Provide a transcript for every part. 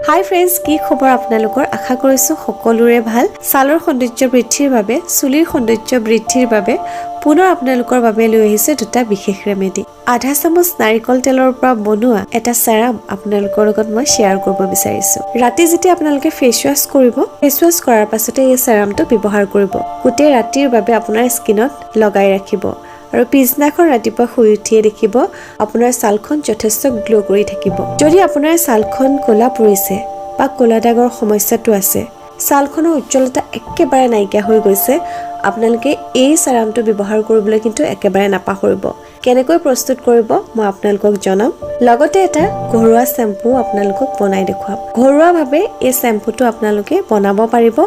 হাই friends, কি খবৰ আপোনালোকৰ? আশা কৰিছোঁ সকলোৰে ভাল। ছালৰ সৌন্দৰ্য বৃদ্ধিৰ বাবে, চুলিৰ সৌন্দৰ্য বৃদ্ধিৰ বাবে পুনৰ আপোনালোকৰ বাবে লৈ আহিছোঁ দুটা বিশেষ ৰেমেডি। আধা চামুচ নাৰিকল তেলৰ পৰা বনোৱা এটা চেৰাম আপোনালোকৰ লগত মই শ্বেয়াৰ কৰিব বিচাৰিছোঁ। ৰাতি যেতিয়া আপোনালোকে ফেচ ৱাছ কৰিব, ফেচ ৱাছ কৰাৰ পাছতে এই চেৰামটো ব্যৱহাৰ কৰিব। গোটেই ৰাতিৰ বাবে আপোনাৰ স্কিনত লগাই ৰাখিব আৰু পিছদিনাখন ৰাতিপুৱা শুই উঠিয়ে দেখিব আপোনাৰ ছালখন যথেষ্ট গ্ল' কৰি থাকিব। যদি আপোনাৰ ছালখন ক'লা পৰিছে বা ক'লা দাগৰ সমস্যাটো আছে, ছালখনৰ উজ্জ্বলতা একেবাৰে নাইকিয়া হৈ গৈছে, আপোনালোকে এই চেৰামটো ব্যৱহাৰ কৰিবলৈ কিন্তু একেবাৰে নাপাহৰিব। কেনেকৈ প্ৰস্তুত কৰিব মই আপোনালোকক জনাম, লগতে এটা ঘৰুৱা চেম্পু আপোনালোকক বনাই দেখুৱাম। ঘৰুৱাভাৱে এই চেম্পুটো আপোনালোকে বনাব পাৰিব,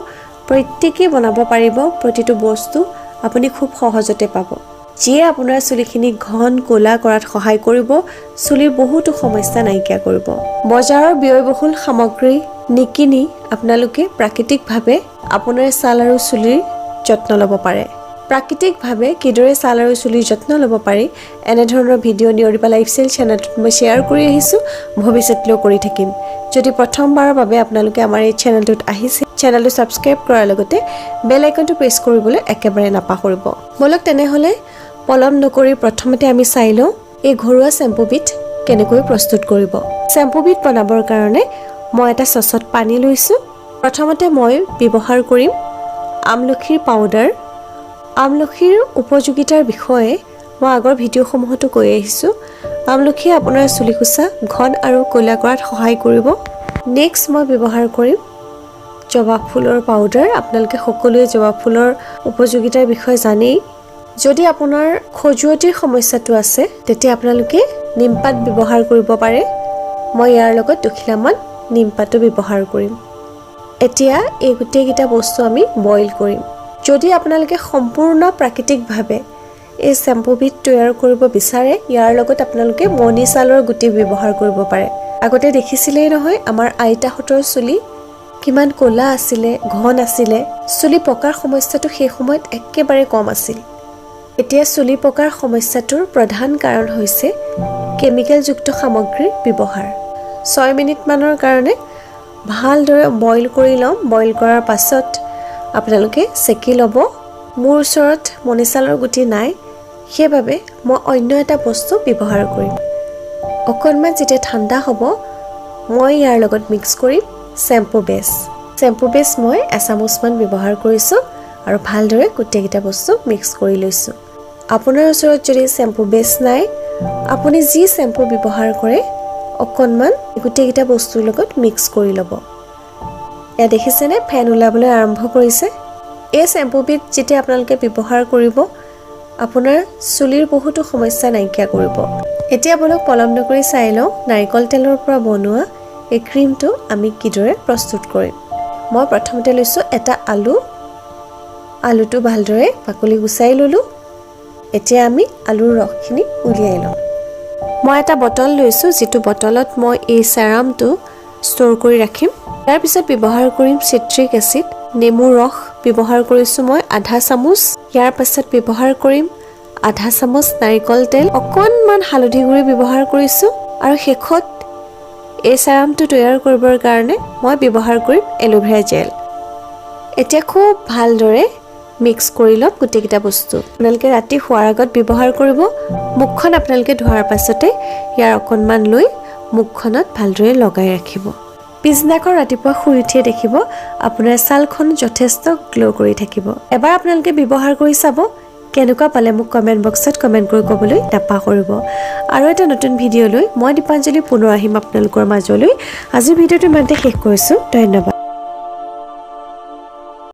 প্ৰত্যেকেই বনাব পাৰিব। প্ৰতিটো বস্তু আপুনি খুব সহজতে পাব, যিয়ে আপোনাৰ চুলিখিনি ঘন ক'লা কৰাত সহায় কৰিব, চুলিৰ বহুতো সমস্যা নাইকিয়া কৰিব। বজাৰৰ ব্যয়বহুল সামগ্ৰী নিকিনি আপোনালোকে প্ৰাকৃতিকভাৱে আপোনাৰ ছাল আৰু চুলিৰ যত্ন ল'ব পাৰে। প্ৰাকৃতিকভাৱে কিদৰে ছাল আৰু চুলিৰ যত্ন ল'ব পাৰি, এনেধৰণৰ ভিডিঅ' নিয়ৰিপা লাইফষ্টাইল চেনেলটোত মই শ্বেয়াৰ কৰি আহিছোঁ, ভৱিষ্যতলৈও কৰি থাকিম। যদি প্ৰথমবাৰৰ বাবে আপোনালোকে আমাৰ এই চেনেলটোত আহিছে, চেনেলটো ছাবস্ক্ৰাইব কৰাৰ লগতে বেল আইকনটো প্ৰেছ কৰিবলৈ একেবাৰে নাপাহৰিব। ব'লক তেনেহ'লে, পলম নকৰি প্ৰথমতে আমি চাই লওঁ এই ঘৰুৱা চেম্পুবিধ কেনেকৈ প্ৰস্তুত কৰিব। চেম্পুবিধ বনাবৰ কাৰণে মই এটা চচত পানী লৈছোঁ। প্ৰথমতে মই ব্যৱহাৰ কৰিম আমলখিৰ পাউডাৰ। আমলখিৰ উপযোগিতাৰ বিষয়ে মই আগৰ ভিডিঅ'সমূহতো কৈ আহিছোঁ। আমলখিয়ে আপোনাৰ চুলিকোচা ঘন আৰু ক'লা কৰাত সহায় কৰিব। নেক্সট মই ব্যৱহাৰ কৰিম জবা ফুলৰ পাউডাৰ। আপোনালোকে সকলোৱে জবা ফুলৰ উপযোগিতাৰ বিষয়ে জানেই। যদি আপোনাৰ খজুৱতিৰ সমস্যাটো আছে, তেতিয়া আপোনালোকে নিমপাত ব্যৱহাৰ কৰিব পাৰে। মই ইয়াৰ লগত দুখিলামান নিমপাতো ব্যৱহাৰ কৰিম। এতিয়া এই গোটেইকেইটা বস্তু আমি বইল কৰিম। যদি আপোনালোকে সম্পূৰ্ণ প্ৰাকৃতিকভাৱে এই চেম্পুবিধ তৈয়াৰ কৰিব বিচাৰে, ইয়াৰ লগত আপোনালোকে মণি চাউলৰ গুটি ব্যৱহাৰ কৰিব পাৰে। আগতে দেখিছিলেই নহয়, আমাৰ আইতাহঁতৰ চুলি কিমান ক'লা আছিলে, ঘন আছিলে। চুলি পকাৰ সমস্যাটো সেই সময়ত একেবাৰে কম আছিল। এতিয়া চুলি পকাৰ সমস্যাটোৰ প্ৰধান কাৰণ হৈছে কেমিকেলযুক্ত সামগ্ৰীৰ ব্যৱহাৰ। 6 মিনিটমানৰ কাৰণে ভালদৰে বইল কৰি ল'ম। বইল কৰাৰ পাছত আপোনালোকে চেকি ল'ব। মোৰ ওচৰত মণিচাউলৰ গুটি নাই, সেইবাবে মই অন্য এটা বস্তু ব্যৱহাৰ কৰিম। অকণমান যেতিয়া ঠাণ্ডা হ'ব, মই ইয়াৰ লগত মিক্স কৰিম চেম্পু বেছ। চেম্পু বেছ মই এচামুচমান ব্যৱহাৰ কৰিছোঁ আৰু ভালদৰে গোটেইকেইটা বস্তু মিক্স কৰি লৈছোঁ। আপোনাৰ ওচৰত যদি চেম্পু বেছ নাই, আপুনি যি চেম্পু ব্যৱহাৰ কৰে, অকণমান গোটেইকেইটা বস্তুৰ লগত মিক্স কৰি ল'ব। এয়া দেখিছেনে, ফেন ওলাবলৈ আৰম্ভ কৰিছে। এই চেম্পুবিধ যেতিয়া আপোনালোকে ব্যৱহাৰ কৰিব, আপোনাৰ চুলিৰ বহুতো সমস্যা নাইকিয়া কৰিব। এতিয়া ব'লক, পলম নকৰি চাই লওঁ নাৰিকল তেলৰ পৰা বনোৱা এই ক্ৰীমটো আমি কিদৰে প্ৰস্তুত কৰিম। মই প্ৰথমতে লৈছোঁ এটা আলু। আলুটো ভালদৰে বাকলি গুচাই ল'লোঁ। এতিয়া আমি আলুৰ ৰসখিনি উলিয়াই ল'ম। মই এটা বটল লৈছোঁ, যিটো বটলত মই এই চেৰামটো ষ্ট'ৰ কৰি ৰাখিম। তাৰপিছত ব্যৱহাৰ কৰিম চিট্ৰিক এচিড। নেমু ৰস ব্যৱহাৰ কৰিছোঁ মই আধা চামুচ। ইয়াৰ পাছত ব্যৱহাৰ কৰিম আধা চামুচ নাৰিকল তেল। অকণমান হালধি গুড়ি ব্যৱহাৰ কৰিছোঁ আৰু শেষত এই চেৰামটো তৈয়াৰ কৰিবৰ কাৰণে মই ব্যৱহাৰ কৰিম এল'ভেৰা জেল। এতিয়া খুব ভালদৰে মিক্স কৰি ল'ম গোটেইকেইটা বস্তু। আপোনালোকে ৰাতি শোৱাৰ আগত ব্যৱহাৰ কৰিব। মুখখন আপোনালোকে ধোৱাৰ পাছতে ইয়াৰ অকণমান লৈ মুখখনত ভালদৰে লগাই ৰাখিব। পিছদিনাখন ৰাতিপুৱা শুই উঠিয়ে দেখিব আপোনাৰ ছালখন যথেষ্ট গ্ল' কৰি থাকিব। এবাৰ আপোনালোকে ব্যৱহাৰ কৰি চাব। কেনেকুৱা পালে মোক কমেণ্ট বক্সত কমেণ্ট কৰি ক'বলৈ নাপাহৰিব। আৰু এটা নতুন ভিডিঅ' লৈ মই দীপাঞ্জলি পুনৰ আহিম আপোনালোকৰ মাজলৈ। আজিৰ ভিডিঅ'টো ইমানতে শেষ কৰিছোঁ। ধন্যবাদ।